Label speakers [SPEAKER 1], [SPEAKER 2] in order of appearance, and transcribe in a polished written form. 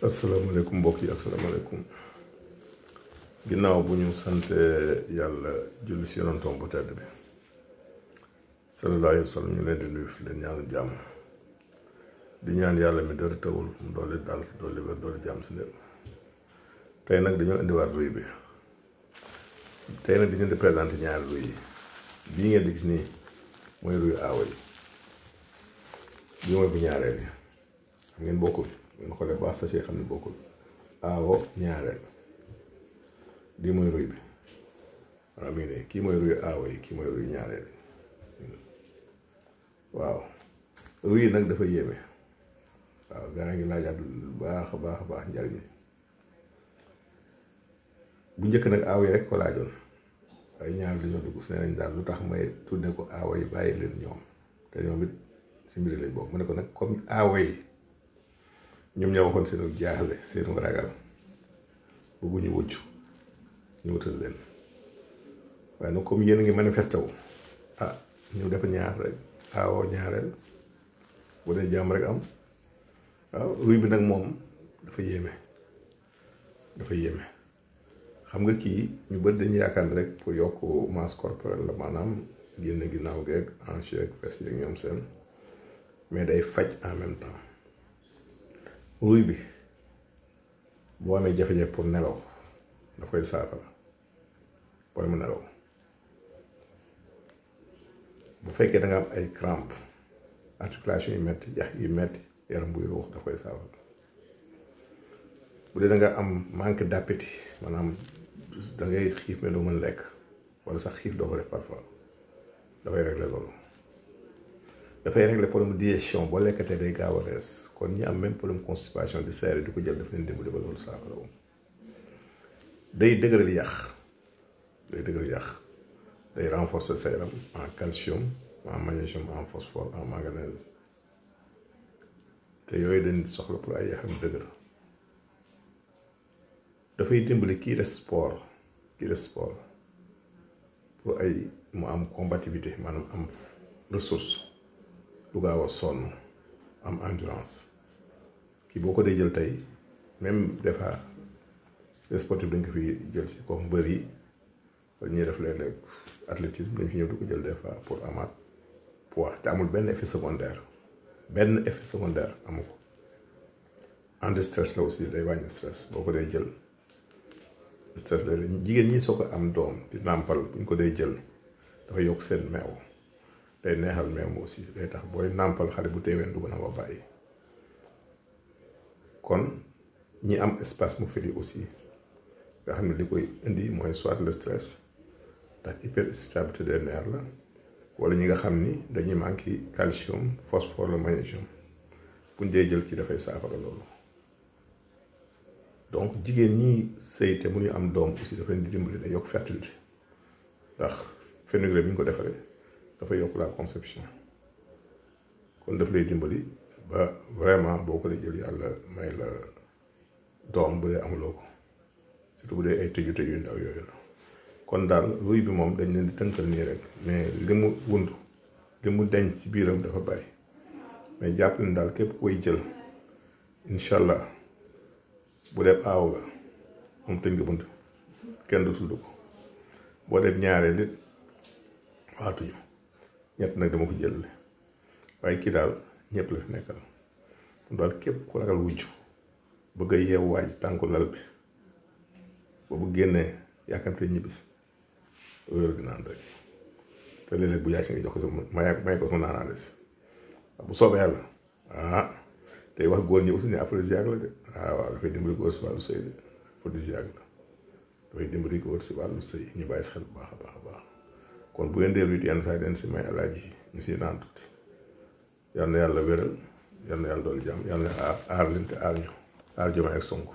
[SPEAKER 1] asalaamaaleykum mbokk yi asalaamaaleykum ginnaaw bu ñu sante yàlla julli si yonantoom bu tedd bi sallallahu alayhi wa sallam ñu leen di nuyu leen ñaan jàmm di ñaan yàlla mi dara tawul mu doole daal doole wér doole jàmm si lépp tey nag dañoo indiwaat ruy bi tey nag dañu di présenté ñaari ruy yi bii ngeen di gis nii mooy ruyu aawo yi bii mooy bu ñaareel yi xam ngeen bokkul ngeen xoolee baax sa xam ne bokkul aawo ñaareel lii mooy ruy bi waaw mii ne kii mooy ruyu aawo yi kii mooy ruyu ñaareel waaw ruy yi nag dafa yéeme waaw gaa ngi laajaat baax a baax njariñ bu njëkk nag aawo yi rek ko laajoon waaye ñaar dañoo dugg si nee nañ daal lu tax may tudde ko aawo yi bàyyi leen ñoom te ñoom it si mbiri lañ bokk mu ne ko nag comme aawo yi ñoom ñoo waxoon seenu jaaxle seenu ragal bëgguñu wujj ñu wutal leen waaye nag comme yéen a ngi manifesté wu ñu def ñaar rek aawo ñaareel bu dee jàmm rek am waaw ruy bi nag moom dafa yéeme xam nga kii ñu bëri dañuy yaakaar rek pour yokk masse corporelle la maanaam génne ginnaaw geeg hanche ak fes yeeg ñoom seen mais day faj en même temps ruy bi boo amee jafe-jafe pour nelaw daf koy saafara pour mu nelaw bu fekkee da nga am ay crampe articulation yu metti yax yu metti yaram buy ruux daf koy saafara bu dee da nga am manque d'appétit maanaam da ngay xiif mais doo mën lekk wala sax xiif doo ko def parfois dafay régler loolu dafay régler problème digestion boo lekkatee day gaaw a rees kon ñi am même problème constipation di seere di ko jël daf leen dimbali ba loolu saafara wu day dëgëral yàq day renforcer sa yaram en calcium en magnésium en phosphore en manganèse te yooyu dañ soxla pour ay yaxam dëgër dafay dimbali kii def sport pour ay mu am combativité maanaam am ressource lu gaaw a sonn am endurance kii boo ko dee jël tey même des fois les sportifs dañ ko fi jël si comme mbër yi wala ñuy def léeg-léeg athlétisme dañ fi ñëw di ko jël des fois pour amaat poids te amul benn effet secondaire amu ko anti stress la aussi day wàññi stress boo ko dee jël stress la jigéen ñi soo ko am doom di nàmpal bu ñu ko dee jël dafa yokk seen meew day neexal meew aussi day tax booy nàmpal xale bu teeween du ko nangoo bàyyi kon ñi am espace mu firi aussi nga xam ne li koy indi mooy soit le stress ndax hyperstabilité des nerfs la wala ñi nga xam ni dañuy manqué calcium phosphore la magnésium buñ dee jël ci dafay saafara loolu donc jigéen ñi sëy te mënuñu am doom aussi dafa leen di dimbali day yokk fertilité ndax fenugrec bi ñu ko defaree dafa yokk la conception kon daf lay dimbali ba vraiment boo ko lay jël yàlla may la doom bu dee amuloo ko surtout bu dee ay tëju yu ndaw yooyu la kon daal ruy bi moom dañ leen di tënkal nii rek mais li mu denc ci biiram dafa bari mais jàpp leen daal képp koy jël incha allah bu dee aaw ga moom tëj nga bunt kenn du tudd ko boo def ñaareel nit waatuñu ñett nag dama ko jëlale waaye kii daal ñëpp la fi nekkal moom daal képp ku ragal wujj bëgg a yeewu waaj tànku lal bi ba bu génnee yàkkamte ñibbisi wéeru di naan rek te léeg-léeg bu yaay si nga jox ko sa may ko sama naanaale si bu soobee yàlla tey wax góor ñi aussi ne aphrodisiaque la de waaw dafay dimbali góor si wàllu sëy de aphrodisiaque la dafay dimbali góor si wàllu sëy ñu bàyyi si xel bu baax a baax kon bu ngeen dee luy yenn saa den si may alaaji ñu siy naan tuuti yal na yàlla wéral yal na yàlla doolu jàmm yal na aar leen te aar ñu aar Diomaye ak Sonko